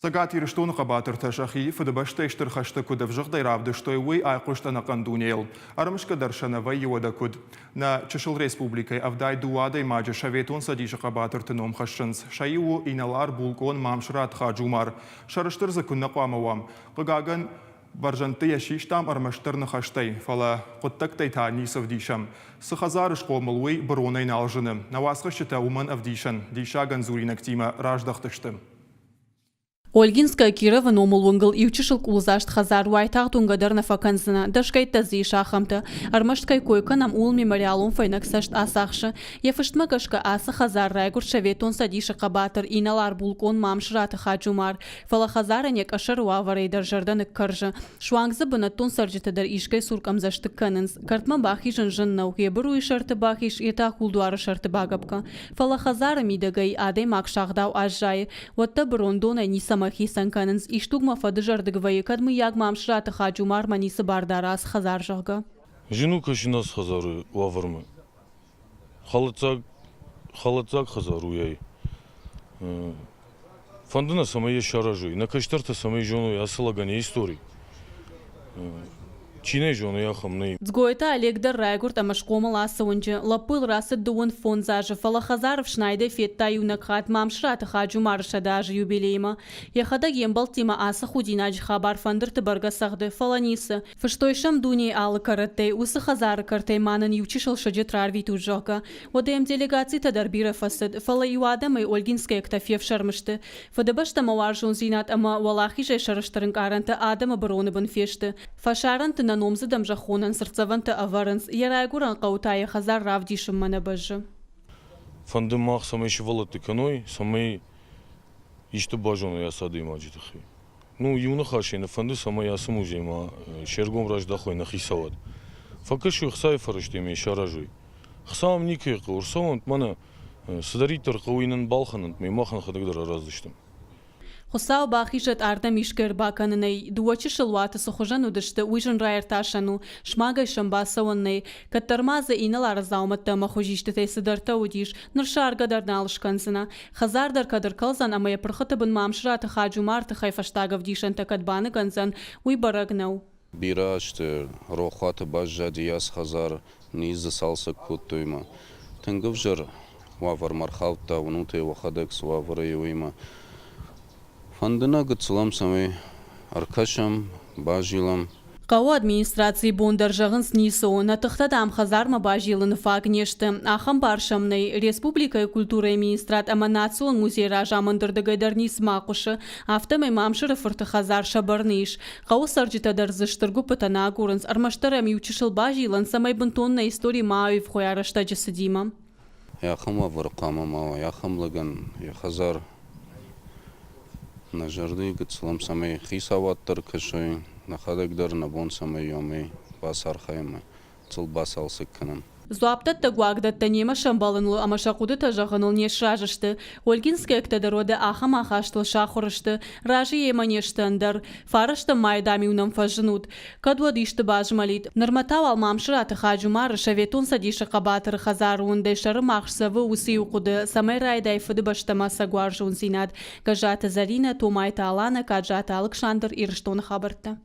Цӕгат Ирыстоны хъӕбатыртӕ сӕхи Фыдыбӕстӕйы Стыр хӕсты куыд ӕвзыгъдӕй равдыстой, уый айхъуыст ӕнӕхъӕн дунейыл. Ӕрымысгӕ дӕр сӕ нӕ вӕййы уӕдӕ куыд. Нӕ чысыл республикӕйы 72 адӕймаджы Советон Цӕдисы хъӕбатырты ном хӕссынц. Сӕ иу у инӕлар-булкъон Мамсыраты Хаджумар. Сӕрыстыр дзы куыннӕ хъуамӕ уӕм. Хъыгагӕн, бӕрзӕндты йӕ систам ӕрмӕстдӕр ныхӕстӕй, фӕлӕ хъуыддӕгтӕй та ницы ӕвдисӕм. Цы хӕдзары схъомыл, уый быронӕй нал зыны. Нӕ уацхӕсджытӕ уымӕн ӕвдисӕн, диссагӕн дзуринӕгтимӕ раздӕхтысты. Ольгинская Кировы номыл уынгыл иу чысыл къулдзаст хӕдзар уайтагъд уынгӕ дӕр нӕ фӕкӕндзынӕ, дӕсгӕйттӕ дзы ис ахӕмтӕ. Ӕрмӕст кӕй кой кӕнӕм, ууыл мемориалон фӕйнӕг цӕст ацахсы. Йӕ фыстмӕ гӕсгӕ ацы хӕдзар райгуырд Советон Цӕдисы хъӕбатыр инӕлар-булкъон Мамсыраты Хаджумар. Фӕлӕ хӕдзарӕн йӕ къӕсӕры уавӕрӕй дӕр зӕрдӕ ныккӕрзы. Суанг дзы бынӕттон цӕрджытӕ дӕр искӕй цур къӕмдзӕстыг кӕнынц. Кӕртмӕ бахизын зын нӕу, йе быруйы сӕрты бахиз, йе та кулдуары сӕрты багӕпп кӕн. Фӕлӕ хӕдзары мидӕгӕй адӕймаг сагъдау аззайы, уӕддӕр бырондонӕй ницӕмӕ хицӕн кӕнынц, исдугмӕ фӕдызӕрдыг вӕййы, кӕд мыййаг Мамсыраты Хаджумармӕ ницы бар дары ацы хӕдзар, зӕгъгӕ. Зын у кӕсын ацы хӕдзары уавӕрмӕ. Хӕлӕтдзаг, хӕлӕтдзаг хӕдзар у ай. Фӕнды нӕ, цӕмӕй йӕ саразой, нӕ кӕстӕртӕ цӕмӕй зоной ацы лӕгӕн йӕ истори. Чи нӕ зоны, ахӕм нӕй. Дзгойты Олег дӕр райгуырд ӕмӕ схъомыл ацы уынджы. Лӕппуйыл рацыд дыууын фондз азы, фӕлӕ хӕдзары фснайдӕй федта иунӕг хатт Мамсыраты Хаджумары 100 азы юбилеймӕ. Йӕхӕдӕг йе мбӕлттимӕ ацы худинаджы хабар фӕндырты бӕргӕ цӕгъды, фӕлӕ ницы. Фыстой сӕм дунейы алы кӕрӕттӕй, уыцы хӕдзары кӕртӕй ма нын иу чысыл сыджыт рарвитут, зӕгъгӕ. Уӕдӕ йӕм делегацитӕ дӕр бирӕ фӕцыд, фӕлӕ иу адӕмӕй ольгинскӕйӕгтӕ фефсӕрмы сты. Фыдыбӕстӕмӕ уарзондзинад ӕмӕ уӕлахизӕй сӕрыстыр ӕнкъарӕнтӕ адӕмы быроны бын фесты. Фӕсарӕнты нӕ номдзыд ӕмзӕххонӕн цыртдзӕвӕнтӕ ӕвӕрынц, йӕ райгуырӕн хъӕуы та йӕ хӕдзар равдисынмӕ нӕ бӕззы. Фӕнды мах, цӕмӕй сывӕллӕтты кӕной, цӕмӕй исты базоной ацы адӕймаджы тыххӕй. Ну, иу ныхасӕй нӕ фӕнды, цӕмӕй ацы музеймӕ се ргом раздахой нӕ хицауад. Фӕкӕсой хцайы фӕрӕзтӕй ме саразой. Хца ам никӕй хъӕуы, ӕрцӕуӕнт мӕнӕ цыдӕриддӕр хъӕуы, нын балхӕнӕнт, ме мах нӕхӕдӕг дӕр араздзыстӕм. Хуыцау бахизӕд ардӕм искӕй ӕрбакӕнынӕй. Дыууӕ чысыл уаты цы хуызӕн уыдысты, уый зын раиртасӕн у. Смагӕй сӕм бацӕуӕн нӕй. Кӕддӕр ма дзы инӕлары дзаумӕттӕ ӕмӕ хуызистытӕй цыдӕртӕ уыдис, ныр сӕ аргӕ дӕр нал скӕндзынӕ. Хӕдзар дӕр кӕд ӕркӕлдзӕн ӕмӕ йӕ пырхыты бын Мамсыраты Хаджумар тыххӕй фӕстаг ӕвдисӕнтӕ кӕд баныгӕндзӕн, уый бӕрӕг нӕу. Бирӕ азты рохуаты баззади ацы хӕдзар, низ дзы цалцӕг кодтой ӕмӕ тынг ӕвзӕр уавӕрмӕ ӕрхаудта, уынут ӕй уӕхӕдӕг цы уавӕры и, уыимӕ. Фӕнды нӕ гыццыл ӕм цӕмӕй ӕркӕсӕм, базилӕм. Хъӕуы администрацийы бон дӕр зӕгъынц ницы у, нӕ тыхтӕ, дам, хӕдзармӕ базилыны фаг не сты. Ахӕм бар сӕм нӕй. Республикӕйы культурӕйы министрад ӕмӕ Национ музейы разамынды рдыгӕй дӕр ницыма хъуысы. Афтӕмӕй Мамсыры фырты хӕдзар сӕ бӕрны ис. Хъӕуы цӕрджытӕ дӕр дзы стыр гуыппытӕ нӕ агурынц, ӕрмӕстдӕр ӕм иу чысыл базилын, цӕмӕй бынтон нӕ истори ма аивгъуыйа рӕстӕджы цыдимӕ. Ахӕм уавӕры хъуамӕ ма уа, ахӕм лӕгӕн йӕ хӕдзар нӕ зӕрдӕйы гыццыл ӕм цӕмӕй хицауад дӕр кӕсой, нӕхӕдӕг дӕр нӕ бон цӕмӕй у, ӕмӕ бацархайӕм сыл бацалцӕг кӕнӕм. Дзуапдӕттӕг уагдӕттӕ немӕ сӕмбӕлыныл ӕмӕ сӕ хъуыдытӕ зӕгъыныл не сразы сты. Ольгинскӕйӕгтӕ дӕр уӕдӕ ахӕм ахастыл сахуыр сты, разы йемӕ не сты ӕндӕр. Фарӕстӕм майы, дам-иу нӕм фӕзынут. Кӕд уӕд исты базмӕлид. Нырмӕ та уал Мамсыраты Хаджумары Советон Цӕдисы хъӕбатыры хӕдзары уындӕй сӕры магъз цӕвы уыцы иу хъуыды, цӕмӕй райдай Фыдыбӕстӕмӕ ӕцӕг уарзондзинад. Гӕззаты Зӕринӕ, Томайты Аланӕ, Каджаты Алыксандр, Ирыстоны хабӕрттӕ.